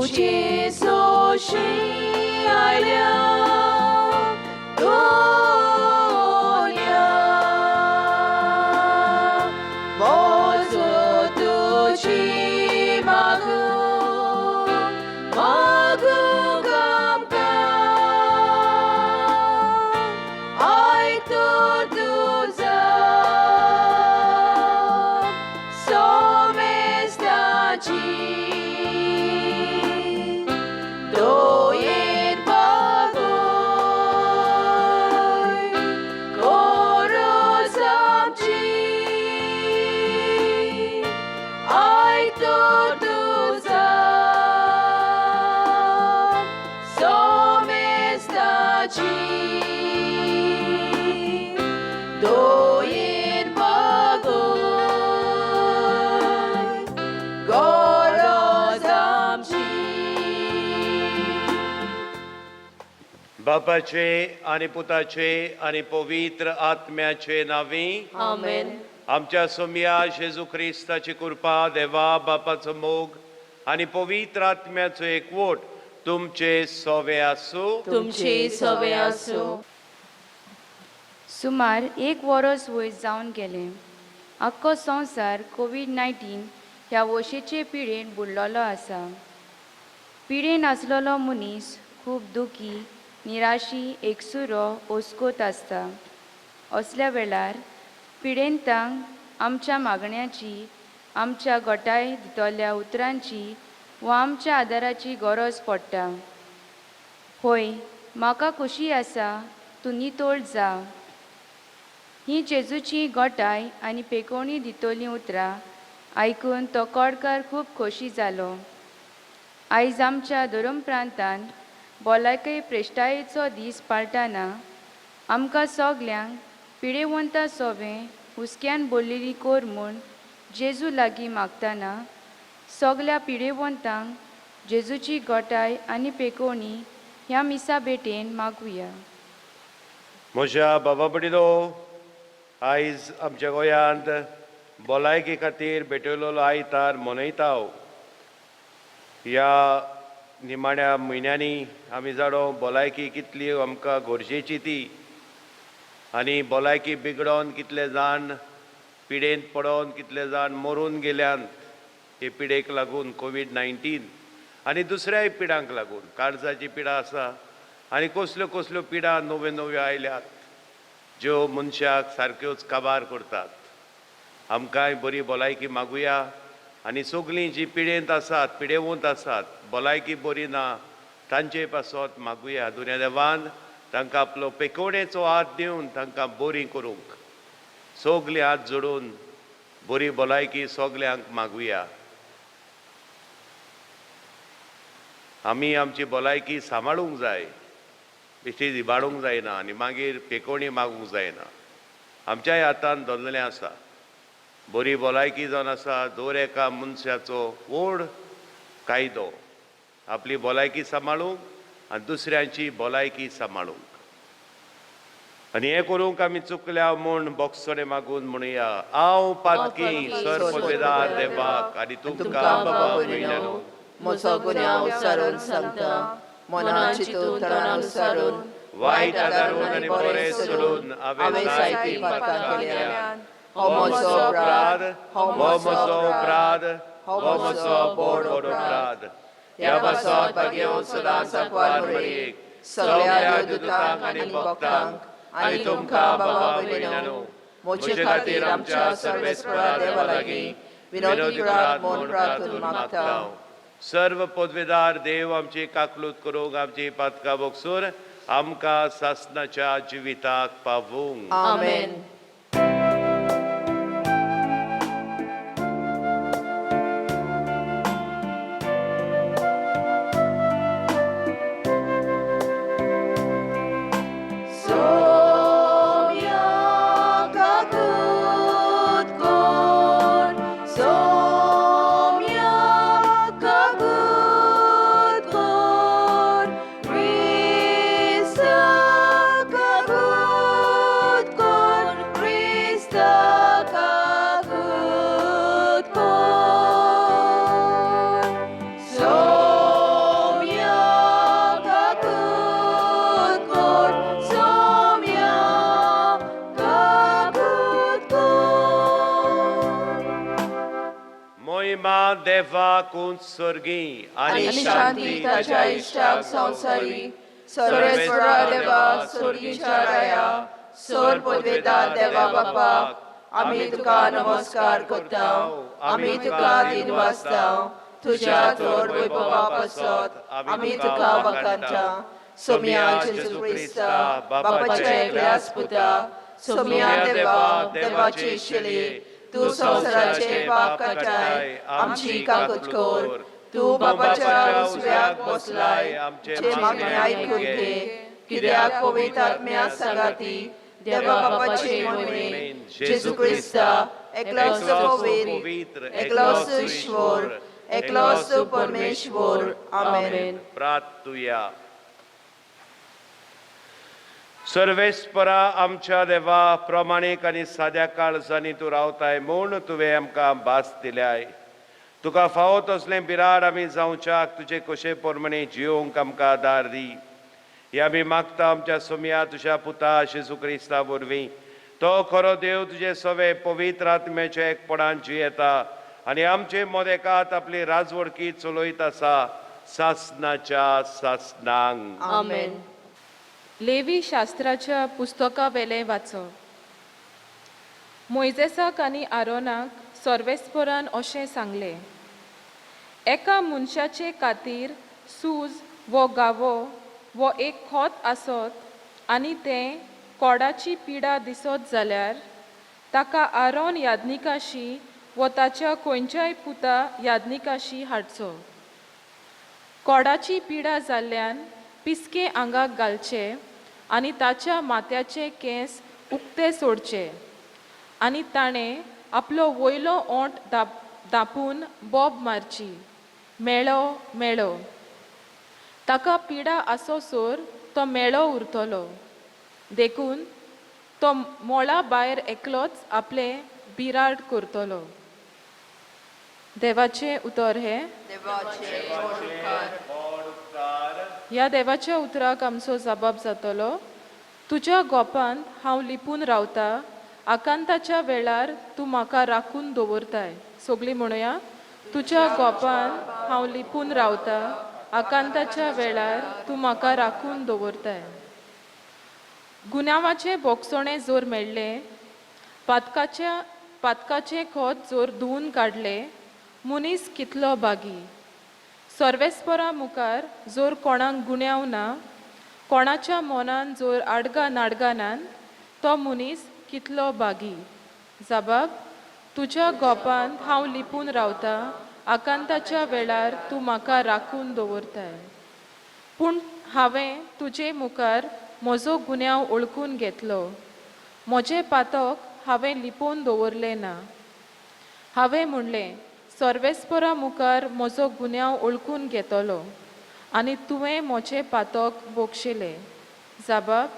तुजी सोशी आयल्या दुनिया मोजो तुजी मागूं मागूंक आमकां आयक तर तुजा सोमेस्ताची दयेन पावय गरज आमची आयक तर तुजा सोमेस्ताची दयेन पावय गरज आमची. बापाचे आनी पुताचे आनी पवित्र आत्म्याचे नांवी. आमेन. आमच्या सोमया जेजू क्रिस्ताची कृपा, देवा बापाचो मोग आनी पवित्र आत्म्याचो एकवट तुमचे सोवे आसूं. तुमचे सवे आसूं. सुमार एक वरस वयर जावन गेलें, आख्खो संवसार कोवीड 19 ह्या वशेचे पिडेन बुडलेलो आसा. पिडेन आसलेलो मनीस खूब दुखी, निराशी, एकसुरो, ओस्कोत आसता. असल्या वेळार पिडेंतांक आमच्या मागण्याची, आमच्या गोटाय दितल्या उतरांची वा आमच्या आदाराची गरज पडटा. होय, म्हाका खोशी आसा, तूं नितळ जा, ही जेजूची गोटाय आनी पेकोवणी दितलीं उतरां आयकून तो कोडकार खूब खोशी जालो. आयज आमच्या धर्म प्रांतान भलायकी प्रेश्टायेचो दीस पाळटाना आमकां सगल्यांक पिडेवंता सोवें हुस्क्यान भरलेली कोर म्हूण जेजू लागीं मागतना सगल्या पिडेवंतांक जेजूची गोटाय आनी पेकोवणी ह्या मिसा भेटेन मागुया. म्हज्या बाबा भयणीनो, आयज आमच्या गोंयांत भलायके खातीर भेटयलेलो आयतार मनयता. ह्या निमाण्या म्हयन्यांनी आमी जाणो भलायकी कितली आमकां गरजेची ती आनी भलायकी बिगडोन कितले जाण पिडेंत पडोन कितले जाण मरून गेल्यात हे पिडेक लागून, कोवीड 19 आनी दुसऱ्याय पिडांक लागून. काळजाची पिडा आसा आनी कसल्यो कसल्यो पिडा नव्यो नव्यो आयल्यात ज्यो मनशाक सारक्योच काबार करतात. आमकांय बरी भलायकी मागुया आनी सगलीं जीं पिडेंत आसात, पिडेवंत आसात, भलायकी बरी ना, तांचे पासत मागुया. दुन्या देवान तांकां आपलो पेकोवणेचो हात दिवन तांकां बरी करूंक. सगलीं हात जोडून बरी भलायकी सगल्यांक मागुया. आमी आमची भलायकी सांबाळूंक जाय, बेश्टी इबाडूंक जायना आनी मागीर पेकोवणी मागूंक जायना. आमच्याय हातान धरलेलें आसा. बरी भलायकी जावन आसा दर एका मनशाचो व्हड कायदो, आपली भलायकी सांबाळूंक आनी दुसऱ्यांची भलायकी सांबाळूंक. आनी हें करूंक आमी चुकल्या म्हूण बोगसणें मागून म्हणुया. हांव पातकी सरपदवेदार देवाक आनी तुमकां बाबा भयणांनो म्हजो गुन्यांव सारून सांगता. मना चिंतून तणान सारून, वायट आदारून आनी बरें सोडून हांवें जायतीं पातकां केल्यांत. हो म्हजो अपराध, हो म्हजो अपराध, हो म्हजो व्हड अपराध. ह्या पासत भाग्यवंत सदांच आंकवार मरियेक, सगळ्या दुतांक आनी भक्तांक आनी तुमकां बाबा भयणांनो म्हजे खातीर आमच्या सर्वेस्परा देवा लागीं विनोदी करात म्हूण प्रार्थून मागता. सर्व पदवेदार देव आमची काकलूत करूंक, आमची पातकां भोगसून आमकां सासनाच्या जिविताक पावूंक. आमेन. सोम्या काकूत कोर, सोम्या काकूत कोर, क्रिस्ता काकूत कोर, मोहिमा देवाकून स्वर्गी आनी शांती ताच्या इश्टाक संवसारी. सर्वेस्परा देवा, स्वर्गीच्या राया, सोर पदवेता देवा बापा, आमी तुका नमस्कार करता, आमी तुका दिनवासता. तुज्या चड वैभवा पासत आमी तुका वखाणटा. सोम्या जेजू क्रिस्ता, बापाच्या एकल्याच पुता, सोम्या देवा, देवाची शिली, तूं संवसाराचे पाप काडटाय, आमची काकूत कर. तूं बापाच्या उजव्याक बसलाय, आमचे मागणें आयकून घे. कित्याक पवित्र आत्म्या सांगाती देवा बापाचे मोहिमेन जेजू क्रिस्ता, एकलोच पवित्र, एकलोच ईश्वर, एकलोच परमेश्वर. आमेन. प्रार्थुया. सर्वेस्परा आमच्या देवा, प्रमाणीक आनी साद्या काळजांनी तूं रावताय म्हूण तुवें आमकां भास दिल्याय. तुका फावो तसलें बिराड आमी जावच्याक तुजे कशे प्रमाणे जियोवंक आमकां आदार दी. हे आमी मागता आमच्या सोम्या तुज्या पुता जेजू क्रिस्ता वरवीं. तो खरो देव तुजे सवे पवित्र आत्म्याच्या एकपणान जियेता आनी आमचे मदेकात आपली राजवडकी चलयत आसा सासनाच्या सासनांक. आमेन. लेवी शास्त्राच्या पुस्तका वेलें वाचप. मोयजेसाक आनी आरोनाक सर्वेस्परान अशें सांगलें, एका मनशाचे खातीर सूज वो गावो वो एक खोत आसत आनी तें कोडाची पिडा दिसत जाल्यार ताका आरोन याज्ञिकाशी वो ताच्या खंयच्याय पुता याज्ञिकाशी हाडचो. कोडाची पिडा जाल्ल्यान पिसके आंगाक घालचे आनी ताच्या माथ्याचे केंस उक्ते सोडचे आनी ताणें आपलो वयलो ओंठ दापून बोब मारची, मेळो मेळो. ताका पिडा आसोसर तो मेळो उरतलो. देखून तो मोळा भायर एकलोच आपलें बिराड करतलो. देवाचें उतर हें. देवाचे उपकार. ह्या देवाच्या उतराक आमचो जबाब जातलो. तुज्या गोपांत हांव लिपून रावता, आकांताच्या वेळार तूं म्हाका राखून दवरताय. सगळीं म्हणुया, तुज्या गोपांत हांव लिपून रावता, आकांताच्या वेळार तूं म्हाका राखून दवरताय. गुन्यांवाचें बोगसणें जोर मेळ्ळें, पातकाचें खोत जोर धुवून काडलें, मनीस कितलो बागी. सर्वेस्परा मुखार जोर कोणाक गुन्यांव ना, कोणाच्या मनान जोर आडगां नाडगां नात, तो मनीस कितलो बागी. जबाब, तुज्या गोपांत हांव लिपून रावता, आकांताच्या वेळार तूं म्हाका राखून दवरताय. पूण हांवें तुजे मुखार म्हजो गुन्यांव वळखून घेतलो, म्हजें पातक हांवें लिपोवन दवरलें ना. हांवें म्हणलें, सर्वेस्परा मुखार म्हजो गुन्यांव वळखून घेतलो आनी तुवें म्हजें पातक बक्षिलें. जबाब,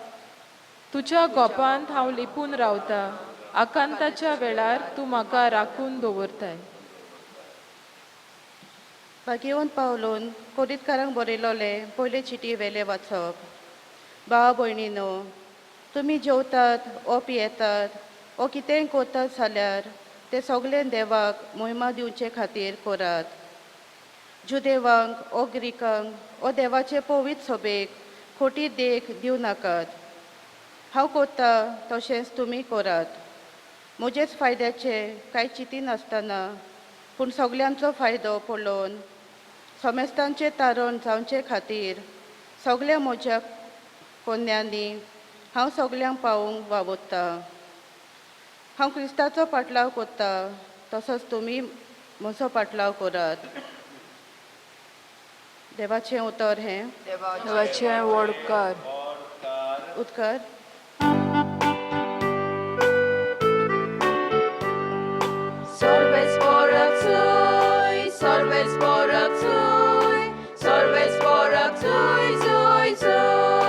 तुज्या गोपांत हांव लिपून रावता, आकांताच्या वेळार तूं म्हाका राखून दवरताय. भाग्यवंत पावलून कोरीतकारांक बरयलोले पयले चिटी वेले वाचप. भाव भयणीनो, तुमी जेवतात ओ पियेतात ओ कितेंय करतात जाल्यार तें सगळें देवाक मोहिमा दिवचे खातीर करात. जुदेवांक ओ ग्रिकांक ओ देवाचे पवित्र सभेक खोटी देख दिवं नाकात. हांव करता तशेंच तुमी करात. म्हजेच फायद्याचे कांय चिंतिनासतना पूण सगल्यांचो फायदो पळोवन समेस्तांचें तारण जावचे खातीर सगल्या म्हज्या कोन्यांनी हांव सगल्यांक पावोवंक वावुरतां. हांव क्रिस्ताचो पाटलाव करता तसोच तुमी म्हजो पाटलाव करात. देवाचें उतर हें. देवाचे व्हड उपकार. उपकार. सर्वेस्पराक zuj, सर्वेस्पराक zuj, सर्वेस्पराक zuj, zuj, zuj.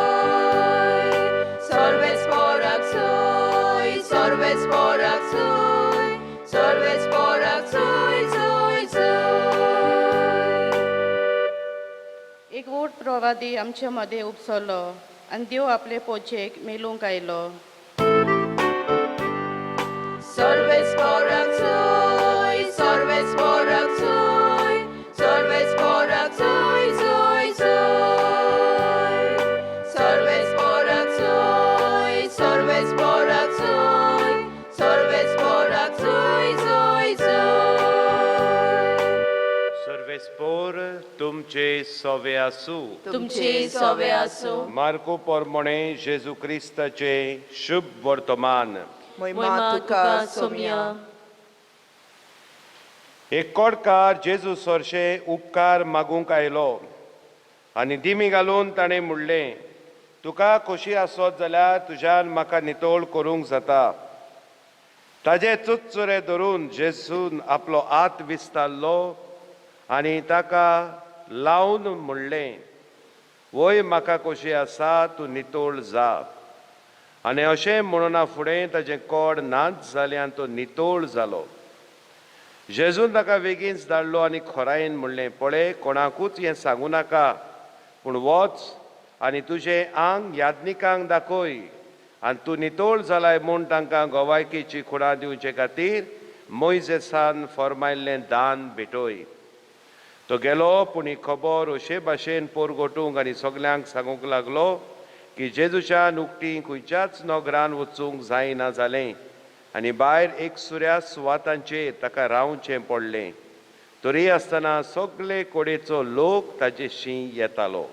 सर्वेस्पराक zuj, सर्वेस्पराक zuj, सर्वेस्पराक zuj, zuj, zuj. एक व्हड प्रवादी आमचे मदें उपसलो आनी देव आपले पोचेक मेलूंक आयलो. सर्वेस्पराक zuj, सर्वेस्पराक सर्वेस्पोर तुमचे सोवे आसूं. तुमचे सोवे आसूं. मार्को पोरमोणे जेजू क्रिस्ताचे शुभ वर्तमान. मोहिमा तुका सोम्या. एक कोडकार जेजू सरशे उपकार मागूंक आयलो आनी दिमी घालून ताणें म्हणलें, तुका खोशी आसत जाल्यार तुज्यान म्हाका नितळ करूंक जाता. ताजे चुचुरे धरून जेजून आपलो हात विस्तारलो आनी ताका लावन म्हणलें, वय म्हाका खोशी आसा, तूं नितळ जा. आनी अशें म्हणना फुडें ताजें कोड नाच जालें आनी तो नितळ जालो. जेजून ताका बेगीनच धाडलो आनी खोरायेन म्हणलें, पळय कोणाकूच हें सांगूं नाका, पूण वच आनी तुजें आंग याज्ञिकांक दाखय आनी तूं नितळ जालाय म्हूण तांकां गोवायकेची खुणा दिवचे खातीर मोयजेसान फर्मायल्लें दान भेटय. तो गेलो, पूण ही खबर अशे भाशेन पोरगोटूंक आनी सगल्यांक सांगूंक लागलो की जेजूच्या उकती खंयच्याच नगरान वचूंक जायना जालें आनी भायर एक सुऱ्या सुवातांचेर ताका रावचें पडलें. तरी आसतना सगळे कडेचो लोक ताजेशी येतालो.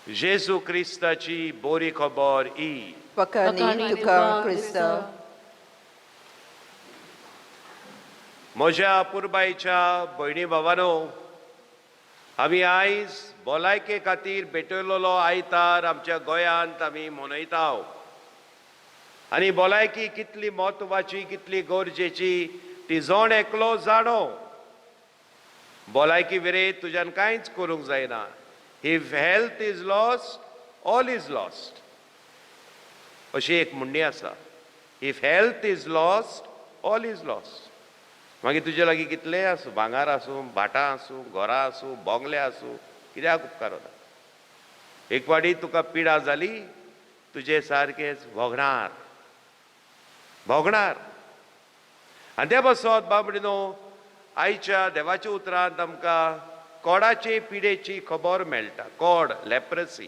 जेजू क्रिस्ताची बोरी खबर ही. फकाणी तुका क्रिस्ता. म्हज्या पुरबायच्या भयणी भावानो, आमी आयज भलायके खातीर भेटयलेलो आयतार आमच्या गोंयांत आमी मनयता. आनी भलायकी कितली म्हत्वाची, कितली गरजेची ती जण एकलो जाणो. भलायकी विरयत तुज्यान कांयच करूंक जायना. If health is lost, all is lost, अशी एक म्हणणी आसा. If health is lost, all is lost. मागीर तुजे लागीं कितलें आसूं, भांगर आसूं, भाटां आसूं, घरां आसूं, बोंगले आसूं, कित्याक उपकारना. एक फावटी तुका पिडा जाली, तुजें सारकेंच भोगणार भोगणार. आनी ते पासत बाबडी न्हू, आयच्या देवाच्या उतरांत आमकां कोडाचे पिडेची खबर मेळटा. Code, leprosy.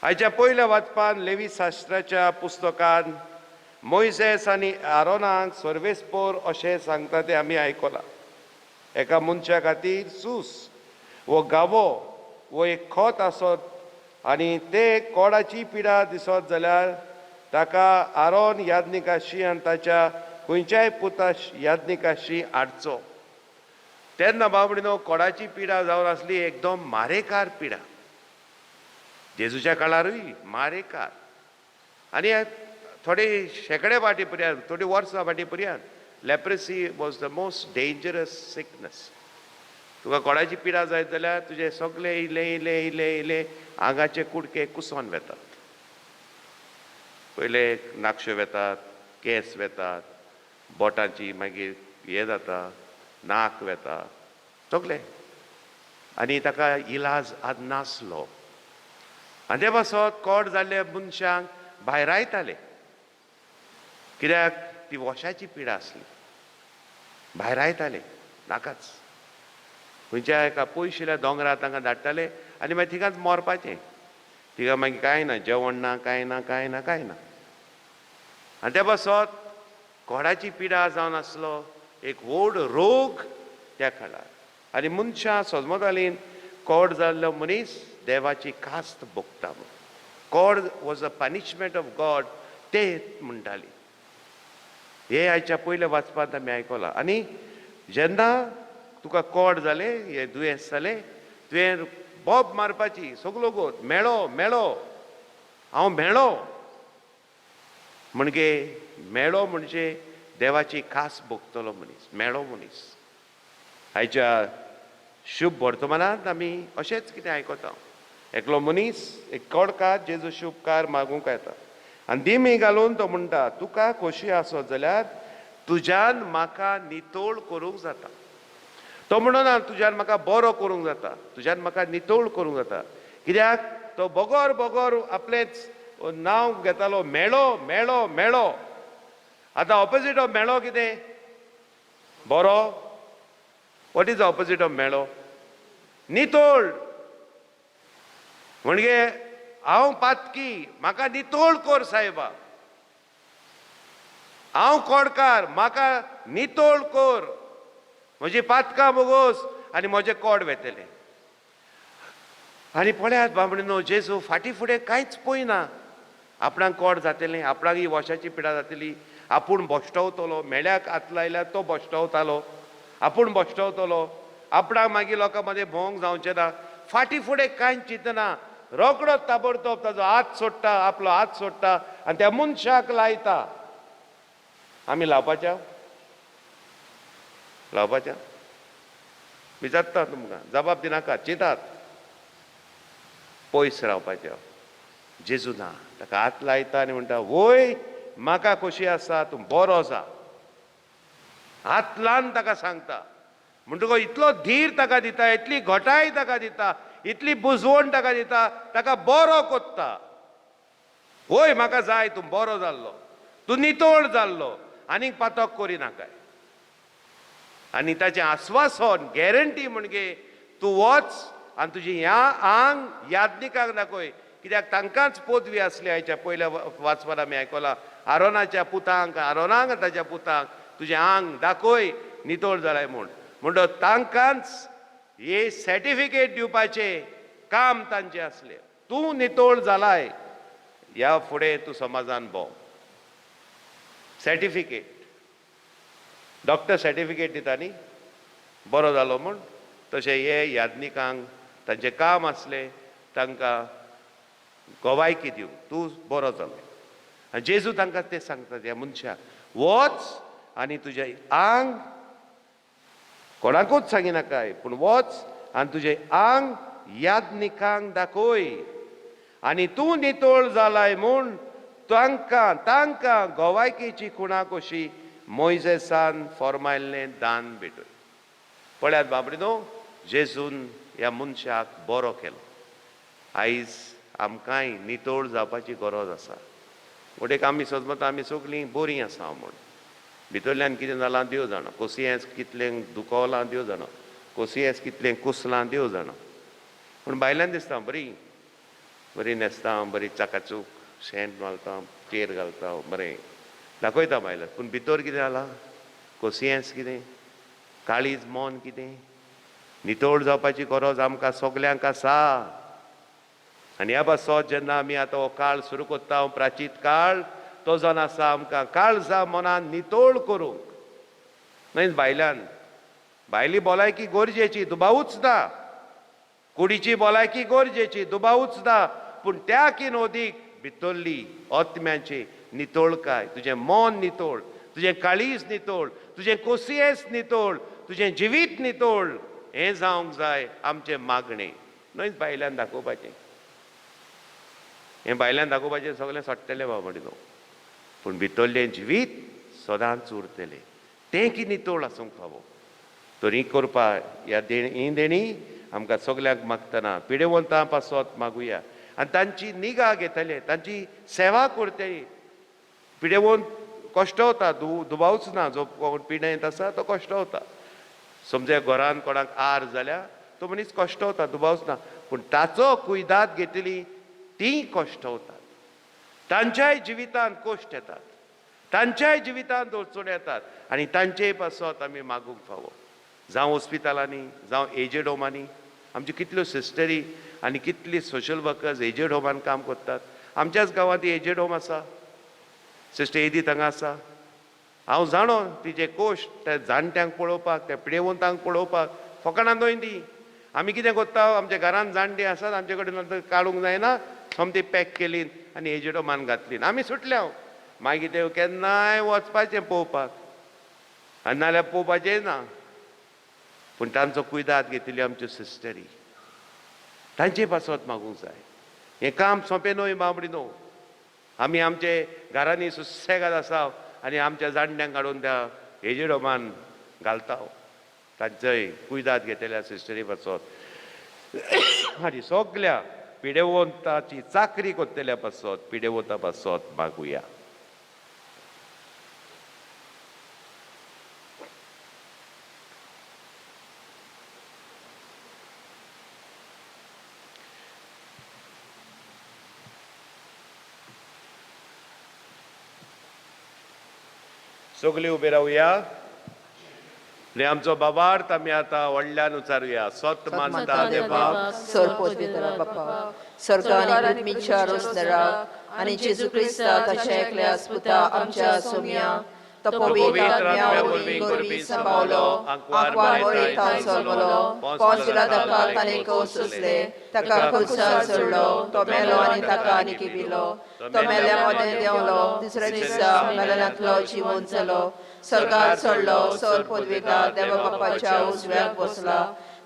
आयच्या पयल्या वाचपान लेवी शास्त्राच्या पुस्तकान मोयजेस आनी आरोनाक सर्वेस्पोर अशें सांगता तें आमी आयकलां. एका मनशा खातीर सूस वो गावो वो एक खत आसत आनी ते कोडाची पिडा दिसत जाल्यार ताका आरोन याज्ञिकाशी आनी ताच्या खंयच्याय पुता याज्ञिकाशी हाडचो. तेन्ना बाबडी न्हू, कोडाची पिडा जावन आसली एकदम मारेकार पिडा. जेजूच्या काळारूय मारेकार. आनी थोडे शेंकडे फाटी पर्यंत, थोडी वर्सां फाटी पर्यंत leprosy was the most dangerous sickness. तुका कोडाची पिडा जायत जाल्यार तुजे सगळे इल्ले इल्ले इल्ले इल्ले आंगाचे कुडके कुसोन वेतात. पयले नाकश्यो वेतात, केंस वेतात, बोटांची मागीर हें जाता, नाक वेता, सगलें. आनी ताका इलाज आज नासलो. आनी ते पासत कोड जाल्ले मनशांक भायरायताले, कित्याक ती वशाची पिडा आसली. भायरायताले नाकाच, खंयच्या एका पयशिल्ल्या दोंगरार तांकां धाडटाले आनी मागीर थिंगाच मरपाचें. थिंगा मागीर कांय ना, जेवण ना, कांय ना, कांय ना, कांय ना. आनी ते पासत कोडाची पिडा जावन आसलो एक व्हड रोग त्या काळार. आनी मनशां सजमतालीं कोड जाल्लो मनीस देवाची कास्त भोगता म्हूण. Code was a punishment of God ते म्हणटाली. हे आयच्या पयल्या वाचपांत आमी आयकलां. आनी जेन्ना तुका कोड जालें, हें दुयेंस जालें, तुवें बोब मारपाची सगलो गोत, मेळो मेळो, हांव मेळो. म्हणजे मेळो म्हणजे देवाची खास भोगतलो मनीस, मेळो मनीस. आयच्या शुभ वर्तमानांत आमी अशेंच कितें आयकता. एकलो मनीस एक कोडकार जेजू शुभकार मागूंक येता आनी दिमी घालून तो म्हणटा, तुका खोशी आसत जाल्यार तुज्यान म्हाका नितळ करूंक जाता. तो म्हणना तुज्यान म्हाका बरो करूंक जाता, तुज्यान म्हाका नितळ करूंक जाता. कित्याक तो बगर बगर आपलेंच नांव घेतालो, मेळो मेळो मेळो. आतां ऑपोजीट ऑफ मेळो कितें? बरो. What is opposite of मेळो? नितळ. म्हणजे हांव पातकी, म्हाका नितोळ कर सायबा, हांव कोडकार, म्हाका नितोळ कर, म्हजी पातकां बोगोस आनी म्हजें कोड वेतलें. आनी पळयात बामणीनो, जेजू फाटीं फुडें कांयच पळयना. आपणाक कोड जातलें, आपणाक ही वशाची पिडा जातली, आपूण भश्टवतलो, मेळ्याक हात लायल्यार तो भश्टवतालो, आपूण भश्टवतलो, आपणाक मागीर लोकां मदें भोंवंक जावचें ना. फाटीं फुडें कांय चिंतना, रोकडो ताबडतोब ताजो हात सोडटा, आपलो हात सोडटा आनी त्या मनशाक लायता. आमी लावपाच्या लावपाच्या विचारता तुमकां, जबाब दिनाका, चिंतात, पयस रावपाचें. जेजू ना, ताका हात लायता आनी म्हणटा, वय म्हाका खोशी आसा, तूं बरो जा. हात लावन ताका सांगता. म्हणटकच इतलो धीर ताका दिता, इतली घटाय ताका दिता, इतली बुजवण ताका दिता, ताका बरो कोत्ता. वय म्हाका जाय, तूं बरो जाल्लो, तूं नितळ जाल्लो, आनीक पातक करिनाकाय. आनी ताचें आस्वासन, गॅरंटी म्हणजे तूं वच आनी तुजी ह्या आंग यादनिकांक दाखय, कित्याक तांकांच पदवी आसली. आयच्या पयल्या वाचपार आमी आयकलां, आरोनाच्या पुतांक, आरोनाक ताच्या पुतांक तुजें आंग दाखय नितळ जालाय म्हूण. म्हणटकच तांकांच हे सर्टिफिकेट दिवपाचें काम तांचें आसलें. तूं नितळ जालाय, ह्या फुडें तूं समाजान भोंव. सर्टिफिकेट, डॉक्टर सर्टिफिकेट दिता न्ही, बरो जालो म्हूण. तशें हे यादनिकांक तांचें काम आसलें तांकां गवायकी दिवंक, तूं बरो जालो. आनी जेजू तांकां तें सांगता त्या मनशाक, वच आनी तुजें आंग कोणाकूच सांगिनाकाय, पूण वच आनी तुजें आंग यादनिकांक दाखय आनी तूं नितळ जालाय म्हूण तांकां तांकां गवायकेची खुणा कशी मोयजेसान फॉर्मायल्लें दान भेटय. पळयात बाबडी न्हू, जेजून ह्या मनशाक बरो केलो. आयज आमकांय नितळ जावपाची गरज आसा. म्हणटकीर आमी समजता आमी सगळीं बरीं आसा म्हूण, भितरल्यान कितें जालां देव जाणा, कोसियेंस कितलें दुखवलां देव जाणा, कोसियेंस कितलें कुसलां देव जाणा, पूण भायल्यान दिसता बरी बरी न्हेसता, बरी चाकाचूक शेंट घालता, चेर घालता, बरें दाखयता भायल्यान, पूण भितर कितें जालां, कोसियेंस कितें, काळीज मन कितें. नितळ जावपाची गरज आमकां सगल्यांक आसा. आनी ह्या पासत जेन्ना आमी आतां हो काळ सुरू करता, प्राचीत काळ, तो जावन आसा आमकां काळजा मनान नितळ करूंक. न्हय भायल्यान, भायली भलायकी गरजेची, दुबावूच ना, कुडीची भलायकी गरजेची, दुबावूच ना, पूण त्या किन अदीक भितरली आत्म्याची नितळकाय, तुजें मन नितळ, तुजें काळीज नितळ, तुजें कोसियेंस नितळ, तुजें जिवीत नितळ, हें जावंक जाय आमचें मागणें. न्हय भायल्यान दाखोवपाचें, हें भायल्यान दाखोवपाचें सगळें सोडटलें बाबा न्हू, पूण भितरलें जिवीत सदांच उरतलें, तें की नितळ आसूंक फावो. तर ही करपा ह्या ही देणी आमकां सगल्यांक मागतना पिडेवंतां पासत मागुया आनी तांची निगा घेतले, तांची सेवा करतली. पिडेवंत कश्टवता, दुबावच ना, जो कोण पिडेंत आसा तो कश्टवता. समजा घरान कोणाक आर जाल्यार तो मनीस कश्टवता, दुबावच ना, पूण ताचो कुयदाद घेतली तीं कश्टवतात, तांच्याय जिवितांत कश्ट येतात, तांच्याय जिवितांत अडचण येतात आनी तांचेय पासत आमी मागूंक फावो. जावं हॉस्पितलांनी, जावं एजेड होमांनी, आमच्यो कितल्यो सिस्टरी आनी कितली सोशल वर्कर्स एजेड होमान काम करतात. आमच्याच गांवांत एजेड होम आसा, सिस्टर एदी हांगा आसा. हांव जाणो तिजे कोश्ट त्या जाणट्यांक पळोवपाक, त्या पिडेवंतांक पळोवपाक, फकाणां न्हय ती. आमी कितें करता, आमच्या घरान जाणटी आसात, आमचे कडेन काडूंक जायना, सोमती पॅक केली आनी एजेड होमान घातली, आमी सुटल्या. मागीर ते केन्नाय वचपाचें पळोवपाक, आनी नाल्यार पळोवपाचेंय ना. पूण तांचो कुयदाद घेतिल्ली आमच्यो सिस्टरी, तांचे पासत मागूंक जाय. हें काम सोंपें न्हय बाबडी न्हू. आमी आमचे घरांनी सुसेगाद आसा आनी आमच्या जाणट्यांक हाडून त्या एजेड होमान घालता, तांचोय कुयदाद घेतल्या सिस्टरी पासत आनी सगल्या पिडेवंताची चाकरी करतल्या पासत, पिडेवंता पासत मागुया. सगळीं उबी रावया आनी आमचो बाबार्थ आमी आतां व्हडल्यान उचारुया. सत मानता देवाक, सर पवित्र बापा, सरकार आनी पृथ्वीच्या रोसनराक आनी जेजू क्रिस्ता ताच्या एकल्या पुता आमच्या सोम्या, तो पवित्र आत्म्या वरवीं गोरवी सांबावलो, आंकवार मरेता चललो, पोंस पिलाताक ताणें कौस सोंसले, ताका खुरसार चडलो, तो मेलो आनी ताका आनी किबिलो, तो मेल्या मदें देंवलो, तिसऱ्या दिसा मेल्यांतलो जिवन जालो, सरकार चडलो, सर पदवेता देवा बापाच्या उजव्याक बसला,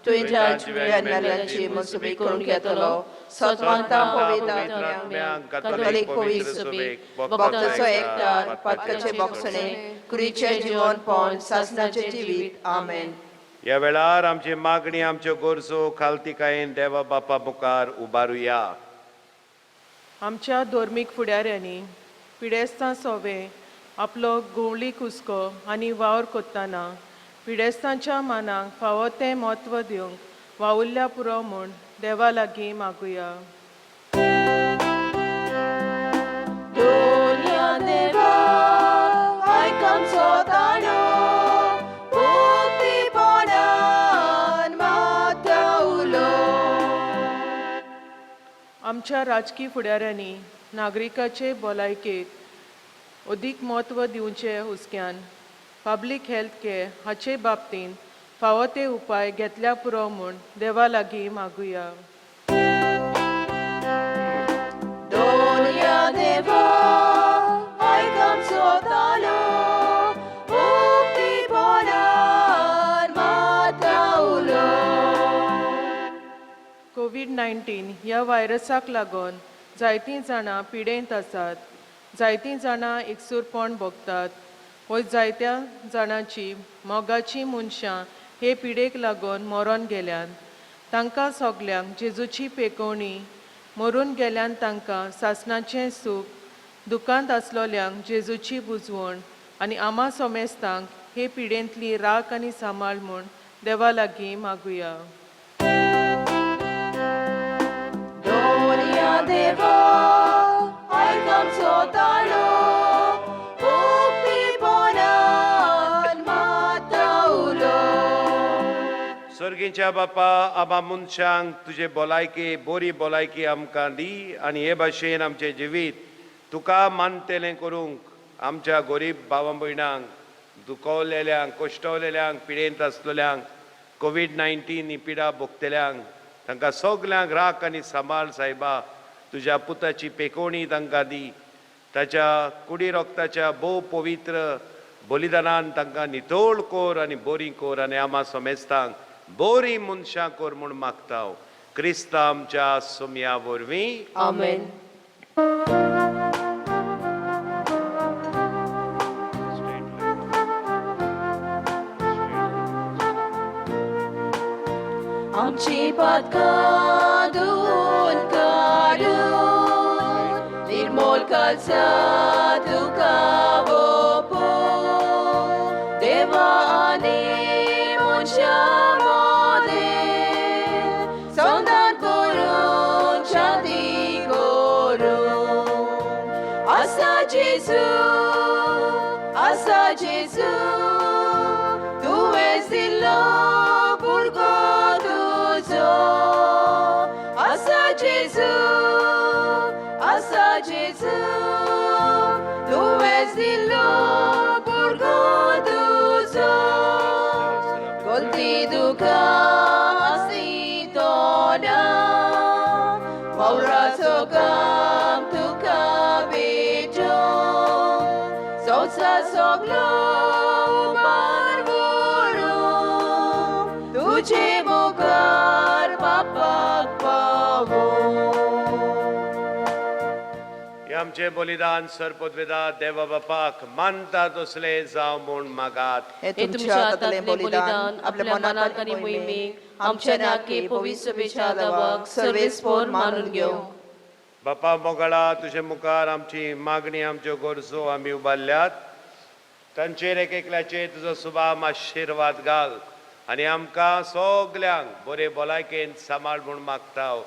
तुवें जिव्या मेल्यांची मनसुबी करून घेतलो. सत मानता पवित्र आत्म्याक, कथोलीक पवित्र सभेक, भक्ताचो एकठार, पातकाचे बोगसणे, कुरीचें जिवनपण, सासणाचें जिवीत. आमेन. ह्या वेळार आमची मागणी, आमच्यो गरजो खालतिकायेन देवा बापा मुखार उबारुया. आमच्या धर्मीक फुडाऱ्यांनी पिडेस्तां सोवे आपलो घुंवळी कुसको आनी वावर कोत्ताना पिडेस्तांच्या मानाक फावो तें म्हत्व दिवंक वावुरल्या पुरो म्हूण देवा लागीं मागुया. दोनया देवा, आयक आमचो ताळो, उक्तीपणान मात उलो. आमच्या राजकी फुडाऱ्यांनी नागरिकाचे भलायकेक अदीक म्हत्व दिवचे हुस्क्यान पब्लीक हेल्थ केअर हाचे बाबतींत फावो ते उपाय घेतल्या पुरो म्हूण देवा लागीं मागुया. दोनया देवा, आयक आमचो ताळो, उक्तीपणान मात उलो. कोवीड 19 ह्या व्हायरसाक लागून जायतीं जाणां पिडेंत आसात, जायतीं जाणां एकसूरपण भोगतात वो जायत्या जाणांची मोगाचीं मनशां हे पिडेक लागून मरोन गेल्यात. तांकां सगल्यांक जेजूची पेकोवणी, मरून गेल्यान तांकां सासणाचें सूख, दुकांत आसलोल्यांक जेजूची बुजवण आनी आमा सोमेस्तांक हे पिडेंतली राख आनी सांबाळ म्हूण देवा लागीं मागुया. दोनया देवा, आयक आमचो ताळो, उक्तीपणान मात उलो. सर्गीच्या बापा, आबा मनशांक तुजे भलायकी, बरी भलायकी आमकां दी आनी हे भाशेन आमचें जिवीत तुका मानतलें करूंक आमच्या गरीब भावा भयणांक, दुखवलेल्यांक, कश्टवलेल्यांक, पिडेंत आसलेल्यांक, कोवीड 19 ही पिडा भोगतल्यांक, तांकां सगल्यांक राख आनी सांबाळ सायबा. तुज्या पुताची पेकोवणी तांकां दी, ताच्या कुडी रोगताच्या भोव पवित्र बलिदानान तांकां नितळ कोर आनी बरी कोर आनी आमा समेस्तांक बरी मनशां कोर म्हूण मागता हांव. क्रिस्ता आमच्या सोमया वरवीं. आमेन. आमची पातकां धुवन काडून निर्मोल कालसा तुका ओंपून, देवा आनी मनशां मदें संधान करून शांती करून. आसा जेजू, आसा जेजू, तुवें दिल्लो भुरगो तुजो. आसा जेजू, आसा जेजू, तुवें दिल्लो भुरगो तुजो. गलती दुकां आसितोना, वावराचो काम तुका भेटोवंक, संवसार सगलो उबार व्हरूंक, तुजे मुखार बापाक पावोवंक. हे आमचें बलिदान सरपदवेदा देवा बापाक मानता तसलें जावं म्हूण मागात. हे तुमच्या हातांतलें बलिदान आपल्या मनाक आनी मोहिमेक आमच्या नाके पवित्र सभेच्या देवाक सर्वेस्पोर मानून घेवं. बापा मोगाळा, तुजे मुखार आमची मागणी, आमच्यो गरजो आमी उबारल्यात. तांचेर एक एकल्याचेर तुजो सुभाव आशिर्वाद घाल आनी आमकां सगल्यांक बरे भलायकेन सांबाळ म्हूण मागता हांव.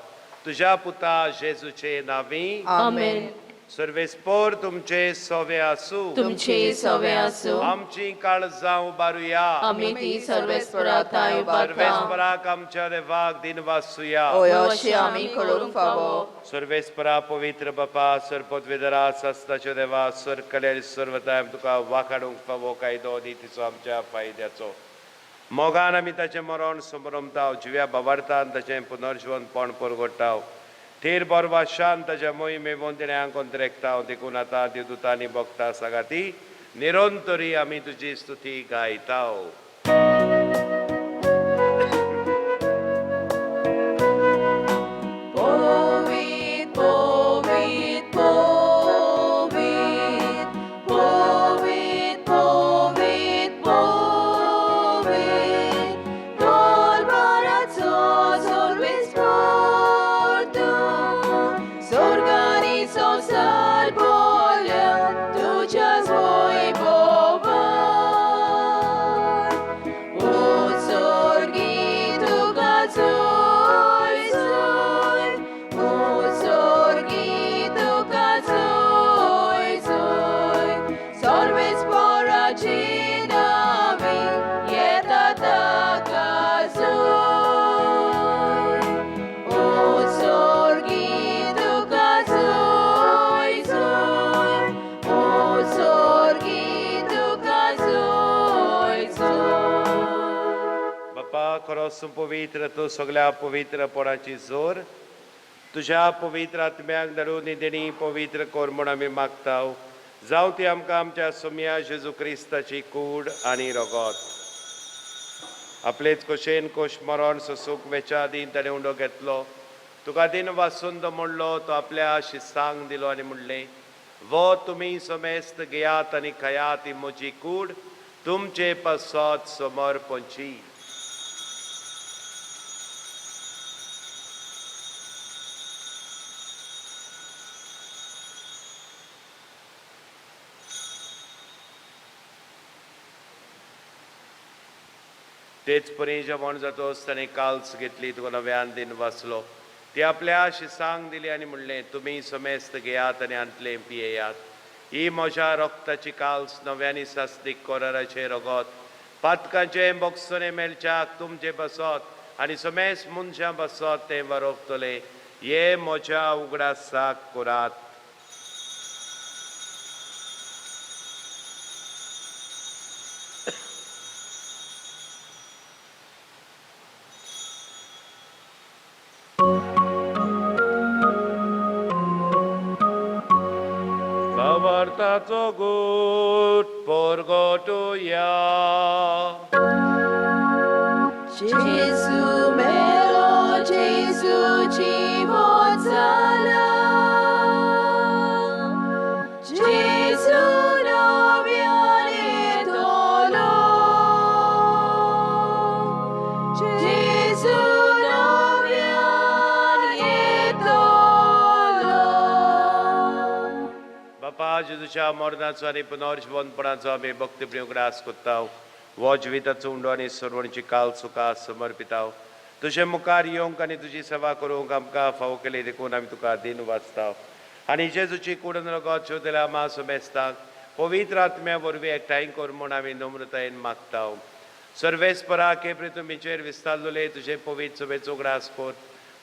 तुज्या पुता जेजूचे नांवी. आमेन. सर्वेस्पोर तुमचे सोवे आसूं. तुमचे सवे आसूं. आमची काळजां उबारुया. आमी ती सर्वेस्परा थांय उबारता. सर्वेस्पराक आमच्या देवाक दिनवासुया. हय, अशें आमी करूंक फावो. सर्वेस्परा पवित्र बापा, सरपदवेदरा सस्ताच्यो देवा, सरकले आनी सर्वताय तुका वाखाडूंक फावो कायदो नितीचो आमच्या फायद्याचो. मोगान आमी ताचें मरण समरमताव, जिव्या बाबार्थान ताचें पुनर्जिवनपण परगडटाव, थीर बरवाशान ताच्या मोहिमे मोंदिण्यांक अंतरेकताव. देखून आतां देवदूतांनी भोगता सागाती निरंतरी आमी तुजी स्तुती गायताव. Povit, povit, povit, povit, povit, povit. Dormarațo, sorbi sportu, s'organizo salbolja, tuđa svoj bovar. Usorgi tuka zoj zoj, usorgi tuka zoj zoj, sorves poračinavi, jeta taka zoj. Usorgi tuka zoj zoj, usorgi tuka zoj zoj. बापा, खरोच तूं पवित्र, तूं सगळ्या पवित्रपणाची जोर. तुज्या पवित्र आत्म्याक धाडून ही देणी पवित्र कर म्हूण आमी मागताव. जावं ती आमकां आमच्या सोम्या जेजू क्रिस्ताची कूड आनी रगत. आपलेच खोशेन खोश मरण सोसूंक वेच्या आदीं ताणें उंडो घेतलो, तुका दिन वासून तो म्हणलो, तो आपल्या शिसांक दिलो आनी म्हणलें, वो तुमी समेस्त घेयात आनी खायात, ही म्हजी कूड तुमचे पासत समर्पणची. तेच परी जेवण जातोच ताणें काल्स घेतली, तुका नव्यान दिन वाचलो, ती आपल्या शिसांक दिली आनी म्हणलें, तुमी समेस्त घेयात आनी हांतलें पियेयात, ही म्हज्या रक्ताची काल्स, नव्यानी सासदीक कोराराचें रगत, पातकांचें बोगसणें मेळच्याक तुमचे बसत आनी समेस्त मनशां बसत तें वरोवतलें. हे म्हज्या उगडासाक करात. भावार्थाचो गूट परगटुया. Gesù melo, Gesù ci vozzala. Gesù no viene tolo. Gesù no viene tolo. बापा, जेजूच्या मरणाचो आनी पुनर्जिवनपणाचो आमी भक्तीप्रिय उगडास कोत्ताव. हो जिविताचो उंडो आनी सर्वणची काल सुखा समर्पिताव. तुजे मुखार येवंक आनी तुजी सेवा करूंक आमकां फावो केली देखून आमी तुका दिन वाचताव. आनी जेजूची कुडन रगत शोधल्या मा समेस्तांक पवित्र आत्म्या वरवीं एकठांय कर म्हूण आमी नम्रतायेन मागताव. सर्वेस्परा केप्री तुमीचेर विस्तारलेले तुजे पवित्र सभेचो उगडास कर.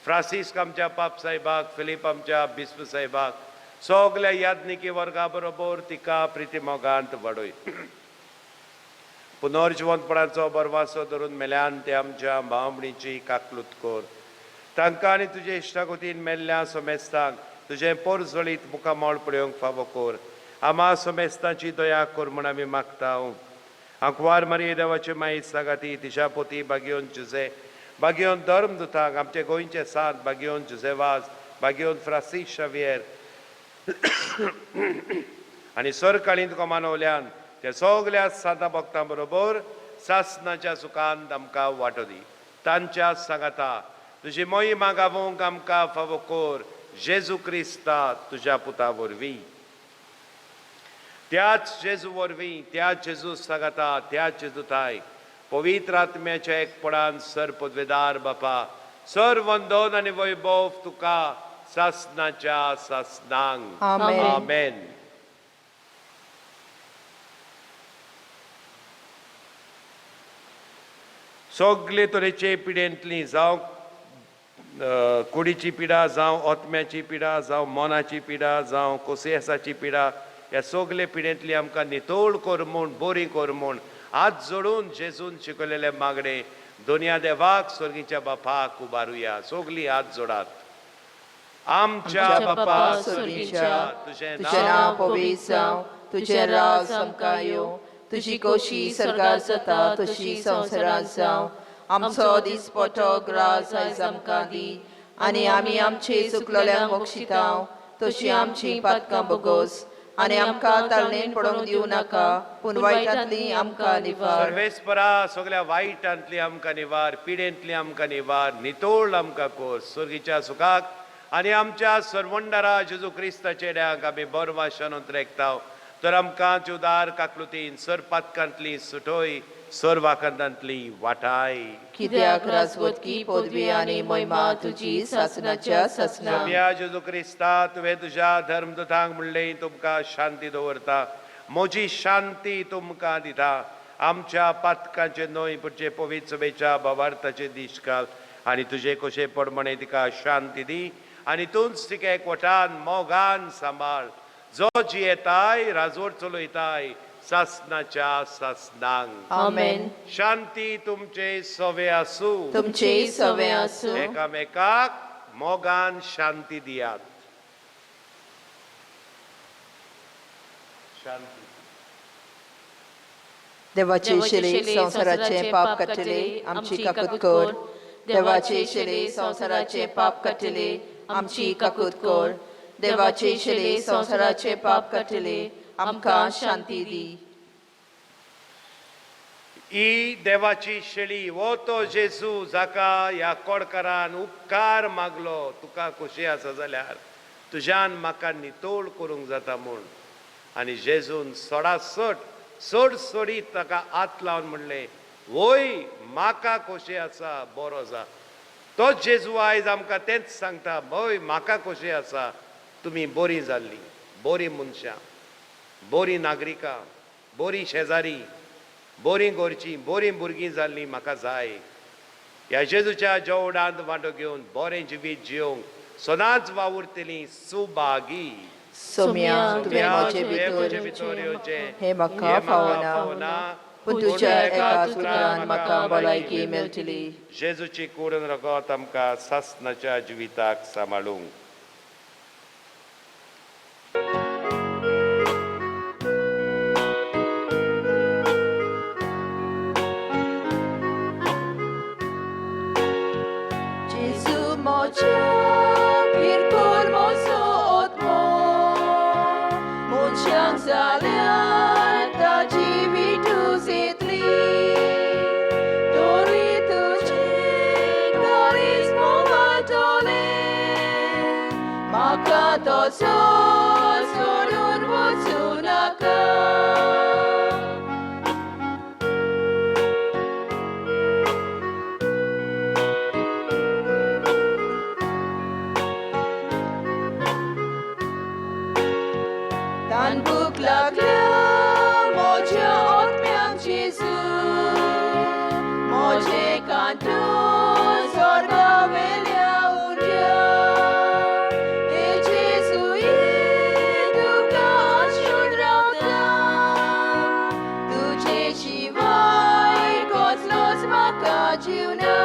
फ्रांसीस्क आमच्या पाप साहेबाक, फिलीप आमच्या बिस्प साहेबाक, सगल्या याज्ञिकी वर्गा बरोबर तिका प्रिती मोगांत वाडय. पुनर्जिवंतपणाचो बरवासो धरून मेल्यान ते आमच्या भावणीची काकलूत कर. तांकां आनी तुजे इश्टागतीन मेल्ल्या समेस्तांक तुजें पोरजळीत मुखामळ पळोवंक फावो कर. आमा समेस्तांची दया कर म्हूण आमी मागता. आंकवार मारये देवाचे माई सागाती, तिच्या पोती बागयोन जुजे, बागयोन धर्म दुतांक, आमचे गोंयचे सांत बागयोन जुजे वाज, बागयोन फ्रांसीस शावियर आनी सरकाळीन तुका मानवल्यान त्या सगल्या सांता भक्तां बरोबर सासनाच्या सुखान आमकां वांटो दी. तांच्या सांगाता तुजी मोहिमा गावोवंक आमकां फावो कर, जेजू क्रिस्ता तुज्या पुता वरवीं. त्याच जेजू वरवीं, त्याच जेजू सांगाता, त्याच जेजू थाय पवित्र आत्म्याच्या एकपणान सर पदवेदार बापा, सर वंदन आनी वैभव तुका सासनाच्या सासनांक. आमेन. आमेन. सगळे तरेचे पिडेंतली, जावं कुडीची पिडा, जावं आत्म्याची पिडा, जावं मनाची पिडा, जावं कोसेसाची पिडा, ह्या सगळे पिडेंतली आमकां नितळ कर म्हूण, बरी कर म्हूण हात जोडून जेजून शिकयलेले मागणे दोनया देवाक, स्वर्गीच्या बापाक उबारुया. सगळीं हात जोडात. आमच्या बापा स्वर्गीच्या, तुजें तुजें नांव पवित्र जावं, तुजें राज आमकां येवं, तुजी खोशी सर्गार जाता तशी संवसारांत जावं. आमचो दिसपटो ग्रास आयज आमकां दी, आनी आमी आमचे चुकलोल्यांक बक्षिता तशी आमची पातकां बगोस, आनी आमकां ताळणेन पडोवंक दिवं नाका, पूण वायटांतली आमकां निवार. सर्वेस्परा, सगळ्या वायटांतली आमकां निवार, पिडेंतली आमकां निवार, नितोळ आमकां कोर. स्वर्गीच्या सुखाक आनी आमच्या सर्वंडरा जेजू क्रिस्ताच्या चेड्याक आमी बरवाशानूत रेखताव, तर आमकां जुदार काकलुतीन सरपातकांतली सुटोय, सर्वाकांतांतली वाटाय. कित्याक राजवटकी, पदवी आनी महिमा तुजी सासनाच्या सासना. सोम्या जेजू क्रिस्ता, तुवें तुज्या धर्मदूतांक म्हणलें, तुमकां शांती दवरता, म्हजी शांती तुमकां दिता. आमच्या पातकांचे न्हय, पुढचे पवित्र सभेच्या भावार्थाचे दीश घाल आनी तुजे कशे प्रमाणे तिका शांती दी आनी तूंच तिका एकवटान मोगान सांबाळ, जो जियेताय, राजवट चलयताय सासनाच्या सासनांक. आमेन. शांती तुमचे सवे आसूं. तुमचे सवे आसूं. एकामेकाक मोगान शांती दियात. शांती. देवाचे शिले, संवसाराचे पाप काडटले, आमची काकूत कर. देवाचे शिले, संवसाराचे पाप काडटले, आमची काकूत कर. देवाचे शिले, संवसाराचे पाप काडटले, आमकां शांती दी. ही देवाची शेळी, हो तो जेजू जाका ह्या कोडकारान उपकार मागलो, तुका खोशी आसा जाल्यार तुज्यान म्हाका नितोळ करूंक जाता म्हूण. आनी जेजून सडासट चड सोडीत ताका हात लावन म्हणलें, वय, म्हाका खोशी आसा, बरो जा. तो जेजू आयज आमकां तेंच सांगता, भय म्हाका खोशी आसा, तुमी बरीं जाल्लीं, बरीं मनशां, बरीं नागरिकां, बरीं शेजारी, बरीं घरचीं, बरीं भुरगीं जाल्लीं म्हाका जाय. ह्या जेजूच्या जेवणांत वांटो घेवन बरें जिवीत जियोंक सदांच वावुरतलीं सुभागी. सोम्या, तुवें म्हजे भितर येवचें हें म्हाका फावना, पूण तुज्या एका उतरान म्हाका भलायकी मेळटली. जेजूची कूड रगत आमकां सासनाच्या जिविताक सांबाळूंक. Gesù mocia pir cormoso otmo Munchiang zalian ta jivitu zitli Dori tuji karismo matole Maka to sorun wotsunaka. Dan buk लागल्या म्हज्या आत्म्याक जेजू, म्हजे कांटो स्वर्गावेल्या उंड्या. हे जेजू, तुका आशून रावता, तुजे शिवाय कसलोच म्हाका जीवना.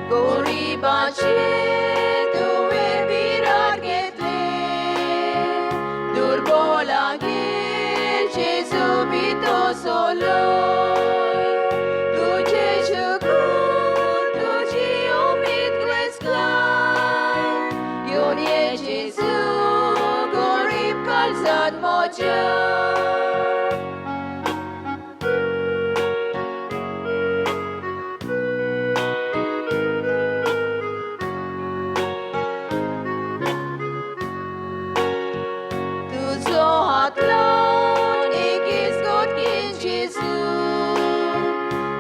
गरिबाचे तुवें विरार घेतले, दुर्बोलागेर जेजू भितर सोलोय. तुजें शुकूर, तुजी उमेद ग्रेस्ताय, घेवन ये जेजू गरीब काळजांत म्हज्या. तुजो हात लावन एक इस्कोत घेन जेजू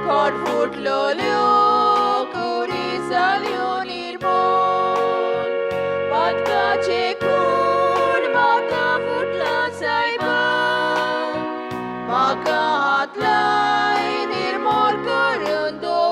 खोट फुटलोल्यो कुरी जाल्यो निर्मोल पातकाचे खूण म्हाका फुटला सायबा म्हाका हात लाय निर्मोल करून दवर.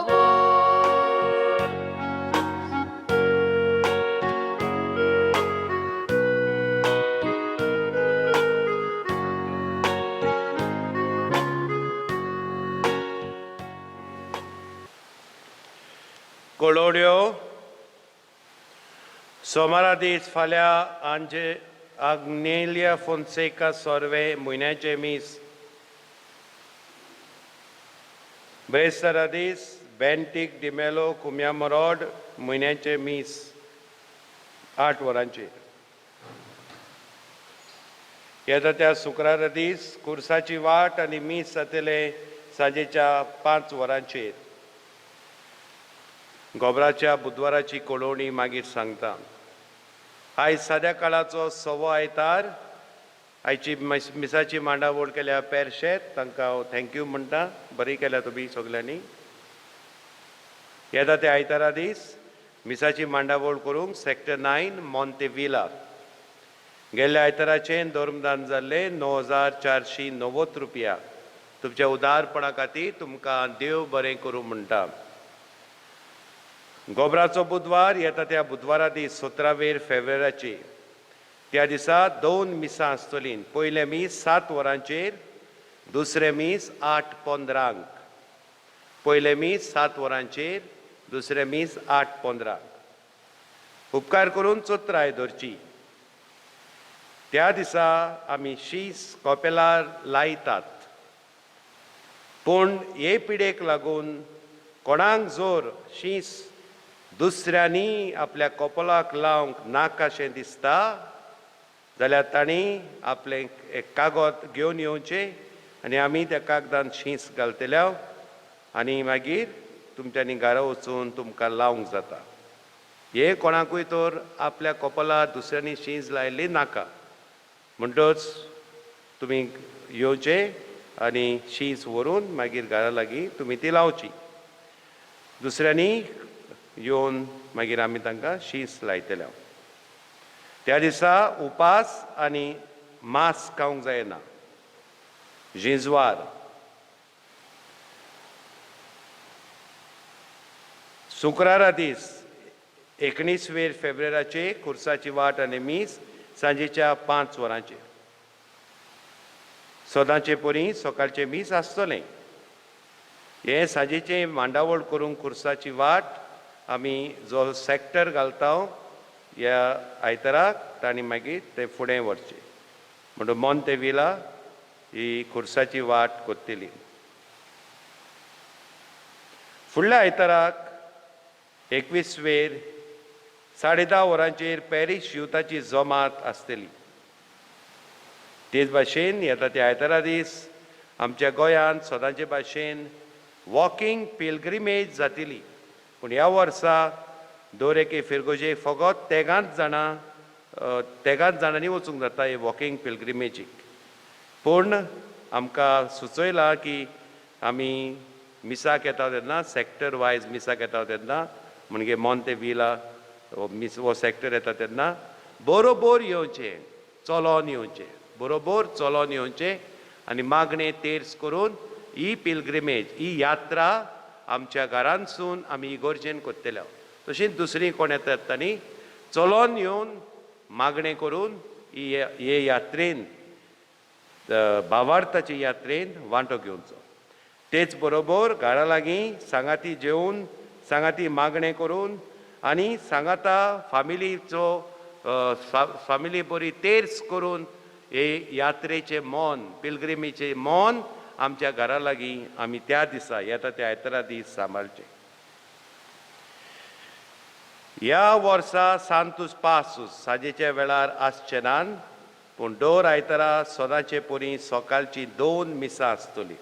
कोळोड्यो सोमारा दीस फाल्यां आंजे आग्नेलिया फोन्सेका सोर्वे म्हयन्याचें मीस. ब्रेस्तारा दीस बँटीक डिमेलो कुम्यामरोड म्हयन्याचें मीस 8 वरांचेर. येता त्या शुक्रारा दीस कुर्साची वाट आनी मीस जातलें सांजेच्या 5 वरांचेर. गोबराच्या बुधवाराची कोळोवणी मागीर सांगता. आयज साद्या काळाचो सवो आयतार. आयची मिसाची मांडावळ केल्या पेरशेत तांकां हांव thank you म्हणटा. बरी केल्या तुमी सगल्यांनी. येता त्या आयतारा दीस मिसाची मांडावळ करूंक सेक्टर 9 मोंतेविला. गेल्ल्या आयताराचें धर्मदान जाल्लें 9490 रुपया. तुमच्या उदारपणा खातीर तुमकां देव बरें करूं म्हणटा. गोबराचो बुधवार येता त्या बुधवारा दीस 17 फेब्रुवाराची. त्या दिसा 2 मिसां आसतलीं. पयलें मीस 7 वरांचेर, दुसरें मीस 8:15. पयलें मीस 7 वरांचेर, दुसरें मीस 8:15. उपकार करून चोत्राय धरची. त्या दिसा आमी शीस कोपेलार लायतात, पूण हे पिडेक लागून कोणाक जोर शीस दुसऱ्यांनी आपल्या कोपलाक लावंक नाकाशें दिसता जाल्यार तांणी आपलें एक कागद घेवन येवचें आनी आमी त्या कागदान शीस घालतले आनी मागीर तुमच्यांनी घरा वचून तुमकां लावंक जाता. हे कोणाकूय तर आपल्या कोपला दुसऱ्यांनी शीस लायल्ली नाका, म्हणटच तुमी येवचें आनी शीस व्हरून मागीर घरा लागीं तुमी ती लावची. दुसऱ्यांनी येवन मागीर आमी तांकां शीस लायतले. त्या दिसा उपास आनी मांस खावंक जायना. झिंजवार शुक्रारा दीस 19 फेब्रुवाराचे कुर्साची वाट आनी मीस सांजेच्या 5 वरांचेर. सदांचे परी सकाळचें मीस आसतलें. हें सांजेचें मांडावळ करूंक कुर्साची वाट आमी जो सॅक्टर घालता ह्या आयताराक तांणी मागीर ते फुडें व्हरचें. म्हणटकच मोंतेविला ही कुर्साची वाट कोत्तली. फुडल्या आयताराक 21 10:30 वरांचेर पॅरीश युथाची जमात आसतली. तेच भाशेन येता त्या आयतारा दीस आमच्या गोंयांत सदांचे भाशेन वॉकिंग पिलग्रिमेज जातली. पूण ह्या वर्सा दर एके फिरगोजे फकत तेगांच जाणांनी वचूंक जाता हे वॉकिंग पिलग्रिमेजीक. पूण आमकां सुचयलां की आमी मिसाक येता तेन्ना सॅक्टर वायज मिसाक येता तेन्ना म्हणजे मोंतेविला मिस हो सॅक्टर येता तेन्ना बरोबर येवचें, चलोन येवचें, बरोबर चलोन येवचें आनी मागणें तेर्स करून ही पिलग्रिमेज ही यात्रा आमच्या घरांतसून आमी इगोर्जेन करतले. तशींच दुसरी कोण येतात तांणी चलोन येवन मागणें करून ही हे यात्रेन भावार्थाचे यात्रेन वांटो घेवचो. तेच बरोबर घरा लागीं सांगाती जेवन सांगाती मागणें करून आनी सांगाता फामिलीचो फामिली बरी तेर्स करून हे यात्रेचें मन पिलग्रिमीचें मन आमच्या घरा लागीं आमी त्या दिसा येता त्या आयतारा दीस सांबाळचें. ह्या वर्सा सांतूस पासूस सांजेच्या वेळार आसचे नान, पूण दर आयतारा सदांचे परी सकाळची 2 मिसां आसतली.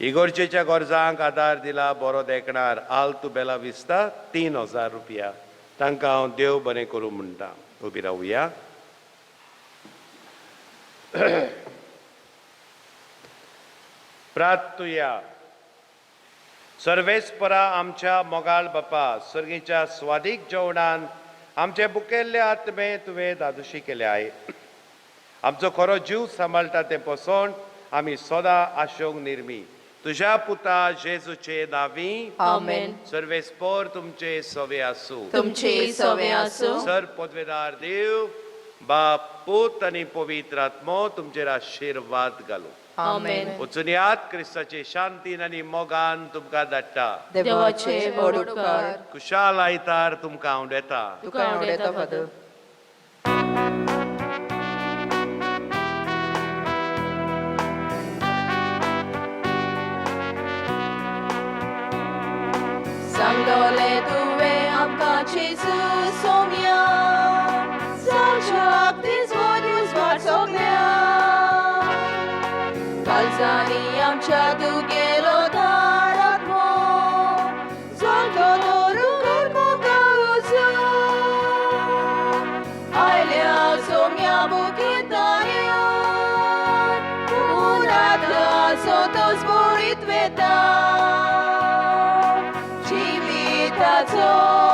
इगोर्जेच्या गरजांक आदार दिला बरो देखणार आल्तु बेला विस्ता 3000 रुपया. तांकां हांव देव बरें करूं म्हणटा. उबी रावया. प्रार्थुया. सर्वेस्परा आमच्या मोगाळ बापा, सर्गीच्या स्वादीक जेवणान आमचे बुकेल्ले आत्मे तुवें दादोशी केले आहे. आमचो खरो जीव सांबाळटा तें पसोवन आमी सदां आशोंक निर्मी तुज्या पुता जेजूचे नावी. आमेन. सर्वेस्पोर तुमचे सवे आसूं. तुमचे सवे आसूं. सर पदवेदार देव बाप, पूत आनी पवित्र आत्मो तुमचेर आशिर्वाद घालूं. आमेन. वचून यात, क्रिस्ताचे शांतीन आनी मोगान तुमकां धाडटा. देवाचे व्हड उपकार. कुशाल आयतार तुमकां हांव येता. तुका आवडटा फादर. सांगलोले तुवें आमकां जेजू सोम्या, जावच्याक तीच उजवाड सगल्या काळजांनी आमच्या. तुगेलो धाड आत्मो, जळटो दवरूंक मोगा उजो. आयल्या सोम्या बुकेताऱ्यान, पुरात सोतोच बुडीत वेता जिविताचो.